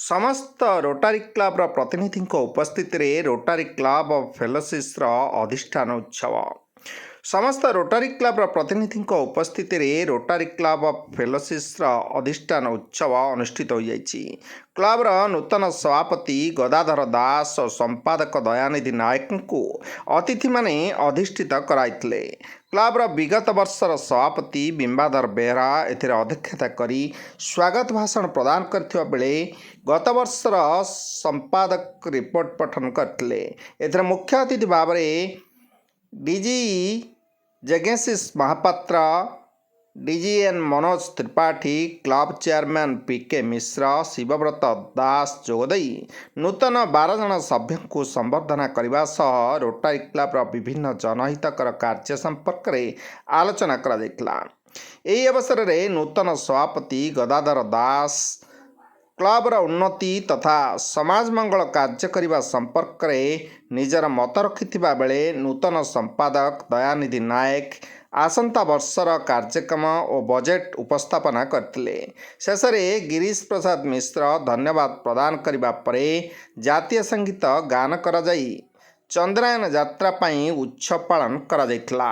ସମସ୍ତ ରୋଟାରୀ କ୍ଲବର ପ୍ରତିନିଧିଙ୍କ ଉପସ୍ଥିତିରେ ରୋଟାରୀ କ୍ଲବ ଅଫ୍ ଫେଲୋସିସ୍ର ଅଧିଷ୍ଠାନ ଉତ୍ସବ। ସମସ୍ତ ରୋଟାରୀ କ୍ଲବର ପ୍ରତିନିଧିଙ୍କ ଉପସ୍ଥିତିରେ ରୋଟାରୀ କ୍ଲବ ଅଫ୍ ଫେଲୋସିସ୍ର ଅଧିଷ୍ଠାନ ଉତ୍ସବ ଅନୁଷ୍ଠିତ ହୋଇଯାଇଛି। କ୍ଲବର ନୂତନ ସଭାପତି ଗଦାଧର ଦାସ ଓ ସମ୍ପାଦକ ଦୟାନିଧି ନାୟକଙ୍କୁ ଅତିଥିମାନେ ଅଧିଷ୍ଠିତ କରାଇଥିଲେ। କ୍ଲବର ବିଗତ ବର୍ଷର ସଭାପତି ବିମ୍ବାଧର ବେହେରା ଏଥିରେ ଅଧ୍ୟକ୍ଷତା କରି ସ୍ୱାଗତ ଭାଷଣ ପ୍ରଦାନ କରିଥିବା ବେଳେ ଗତ ବର୍ଷର ସମ୍ପାଦକ ରିପୋର୍ଟ ପଠନ କରିଥିଲେ। ଏଥିରେ ମୁଖ୍ୟ ଅତିଥି ଭାବରେ DGE Yajnashish Mohapatra, DGN Manoj Tripathy, club chairman P K Mishra, Shibabrata Das ଯୋଗଦେଇ ନୂତନ 12 ଜଣ ସଭ୍ୟଙ୍କୁ ସମ୍ବର୍ଦ୍ଧନା କରିବା ସହ ରୋଟାରୀ କ୍ଲବର ବିଭିନ୍ନ ଜନହିତକର କାର୍ଯ୍ୟ ସମ୍ପର୍କରେ ଆଲୋଚନା କରାଯାଇଥିଲା। ଏହି ଅବସରରେ ନୂତନ ସଭାପତି ଗଦାଧର ଦାସ କ୍ଲବର ଉନ୍ନତି ତଥା ସମାଜ ମଙ୍ଗଳ କାର୍ଯ୍ୟ କରିବା ସମ୍ପର୍କରେ ନିଜର ମତ ରଖିଥିବା ବେଳେ ନୂତନ ସମ୍ପାଦକ ଦୟାନିଧି ନାୟକ ଆସନ୍ତା ବର୍ଷର କାର୍ଯ୍ୟକ୍ରମ ଓ ବଜେଟ୍ ଉପସ୍ଥାପନା କରିଥିଲେ। ଶେଷରେ ଗିରିଶ ପ୍ରସାଦ ମିଶ୍ର ଧନ୍ୟବାଦ ପ୍ରଦାନ କରିବା ପରେ ଜାତୀୟ ସଙ୍ଗୀତ ଗାନ କରାଯାଇ ଚନ୍ଦ୍ରାୟନ ଯାତ୍ରା ପାଇଁ ଉତ୍ସବ ପାଳନ କରାଯାଇଥିଲା।